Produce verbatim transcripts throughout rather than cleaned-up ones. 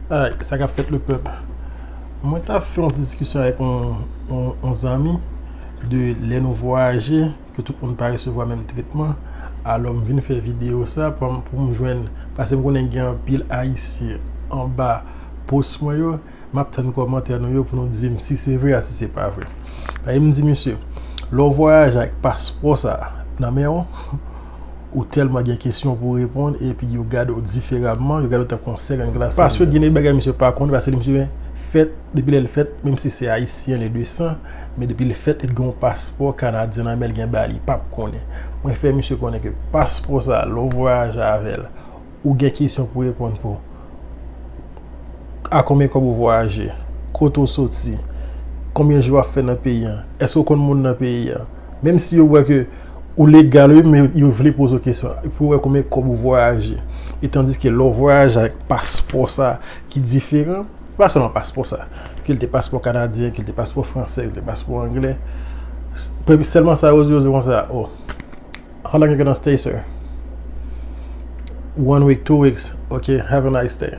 Alright, sa k ap fèt, le pèp? Mwen t ap fè yon ti diskisyon avèk yon, yon, yon zanmi de lè nou vwayaje, ke tout moun pa resevwa menm tretman. Alò, m vin fè videyo sa pou m, pou m jwenn, paske m konnen gen anpil Ayisyen anba post mwen yo. M ap tann kòmantè nou yo pou nou di m si se vre a, si se pa vre. Paske m di misye, lè w vwayaje ak paspò sa nan men w, ou tèlman gen kesyon pou w reponn, epi yo gade w diferaman, yo gade w tankou yon second class citizen. Paske gen de bagay misye pa konnen, paske misye fèt, depi lè l fèt, menm si se ayisyen, li de san, men depi l fèt, li gen yon paspò kanadyen nan men l, gen bagay li p ap konnen. Mwen fè misye konnen ke paspò sa, lè w vwayaje avè l, ou gen kesyon pou w reponn pou a konbyen kòb ou vwayaje, kote w soti, konbyen jou w ap fè nan peyi a, èske w konn moun nan peyi a. Menm si yo wè ke ou legal, wi, men yo vle poze w kesyon pou wè konbyen kòb ou vwayaje. E tandiske lè w vwayaje avèk paspò sa ki diferan, pa sèlman paspò sa, ke l te paspò kanadyen, ke l te paspò fransè, ke l te paspò anglè, sèlman sa yo di, yo di konsa, oh, how long you gonna stay, sir? One week, two weeks. Okay, have a nice day.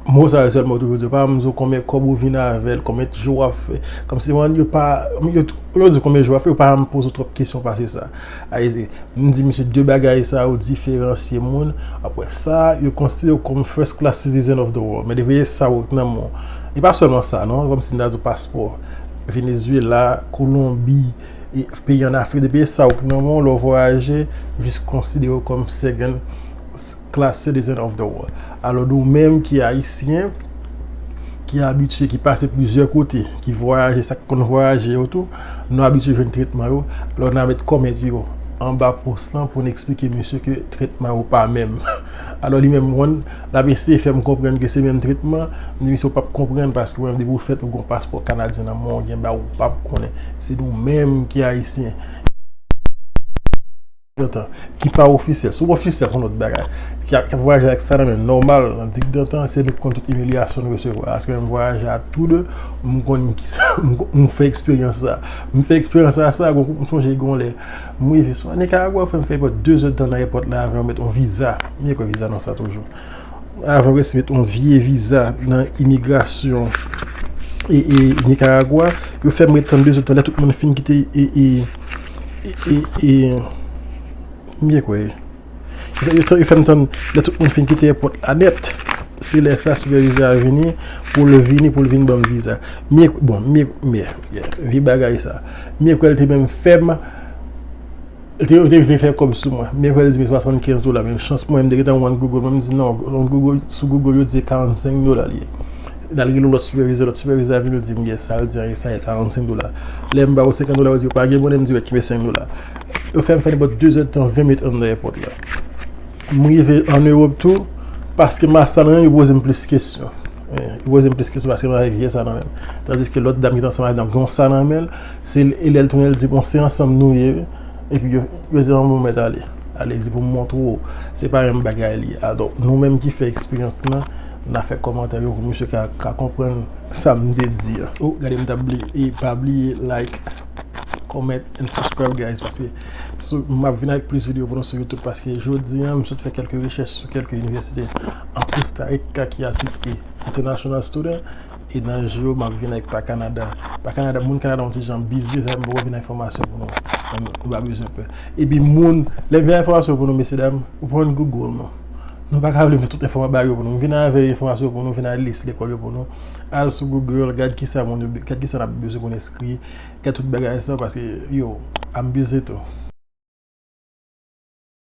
Mo sa yo sèlman yo toujou di. Yo pa janm di w konbyen kòb ou vin avè l, konbyen jou w ap fè. Kòmsi yo pa, yo, yo di konbyen jou w ap fè, yo pa janm poze w twòp kesyon pase sa. Alezi, m di misye de bagay sa yo diferansye moun. Apre sa, yo konsidere w kòm first class citizen of the world. Men depi sa yo nan men w. E pa sèlman sa, non. Kòmsi m ta di w paspò Venezuela, Kolonbi, e peyi ann Afrik, depi sa ou k nan men w, lè w vwayaje, jis konsidere w kòm second class citizen of the world. Alò, nou menm ki ayisyen, ki abitye, ki pase plizyè kote, ki vwayaje, sa k konn vwayaje yo tou, nou abitye jwenn tretman yo, alò n a met kòmantè yo anba post lan pou n eksplike misye ke tretman yo pa menm. Alò, li menm, konn, l ap eseye fè m konprann ke se menm tretman. M di misye, ou p ap konprann, paske ou menm depi ou fèt, ou gen yon paspò kanadyen nan men w, gen bagay ou p ap konnen. Se nou menm ki ayisyen ki pa ofisyèl. Si w ofisyèl, se yon lòt bagay. Ki ap, ki ap vwayaje ak sa nan men, nòmal, nan digdantan, se nou ki konn tout imilyasyon nou resevwa. Paske menm vwayaje a tou de, m konn kisa, m, m fè eksperyans sa. M fè eksperyans sa, sa, m sonje gen yon lè, m rive swa Nicaragua, frè m fè de zè tan nan èpòt la, avè yon, met yon viza. M ye kwè viza nan sa toujou. Avan yo resi met yon vye viza nan imigrasyon e, e Nicaragua. Yo fè m ret tann de zè tan lè tout moun fin kite e, e, e, e, e, m ye kwè. Yo, yo, yo fè m tann lè tout moun fin kite èpòt la nèt. Se lè sa sipèvizè a vini pou l vini, pou l vin ban m viza. M ye, bon, m ye, m ye, yeah, vye bagay sa. M ye kwè l te menm fè m Yo te, yo te vle fè kòb sou mwen. Men kwè l di m swasannkenz dola. Men chans mwen, m te gentan run Google. Mwen, m di non, run Google, sou Google, yo di se karannsenk dola li ye. L al rele yon lòt sipèvizè, lòt sipèvizè a vini, l di m, yes, sa l di an, sa e karannsenk dola. Lè m ba yo senkant dola, yo di yo pa gen monnen, m di yo kenbe senk dola. Yo fè m fè nenpòt de zè tan, ven minit anndan èpòt la. M rive ann Ewòp tou, paske m a sa nan men, yo poze m plis kesyon. Eh, yo poze m plis kesyon paske m avèk vye sa nan men m. Tandiske lòt dam ki te ansanm avèk m gen yon sa nan men l, se l, e lè l tounen, l di, bon, se ansanm nou ye, wi. Epi yo, yo di, an, bon, mèt ale. Ale, di pou m montre w, se pa menm bagay li ye. Alò, nou menm ki fè eksperyans lan, n a fè kòmantè yo pou misye ka, ka konprann sa m te di an. Oh, gade, m t ap bliye, e pa bliye like, comment and subscribe, guys, paske sou, m ap vin avèk plis videyo pou nou sou YouTube, paske jodi an, m sot fè kèlke rechèch sou kèlke inivèsite an Costa Rica ki aksepte international student, e nan jou yo, m ap vin avèk pa Kanada. Pa Kanada, moun Kanada yon ti jan bize, sa m poko vin ak enfòmasyon pou nou. Nou pa bezwen pè. Epi moun, lè m vin ak enfòmasyon pou nou, mesye dam, ou pran Google, non. Nou pa ka vle vin tout enfòmasyon ba yo pou nou. M vin avè enfòmasyon pou nou, vin ak lis lekòl yo pou nou. Al sou Google, gad kisa moun yo, gad kisa n ap bezwen pou n enskri, gad tout bagay sa, paske, yo, I'm busy too.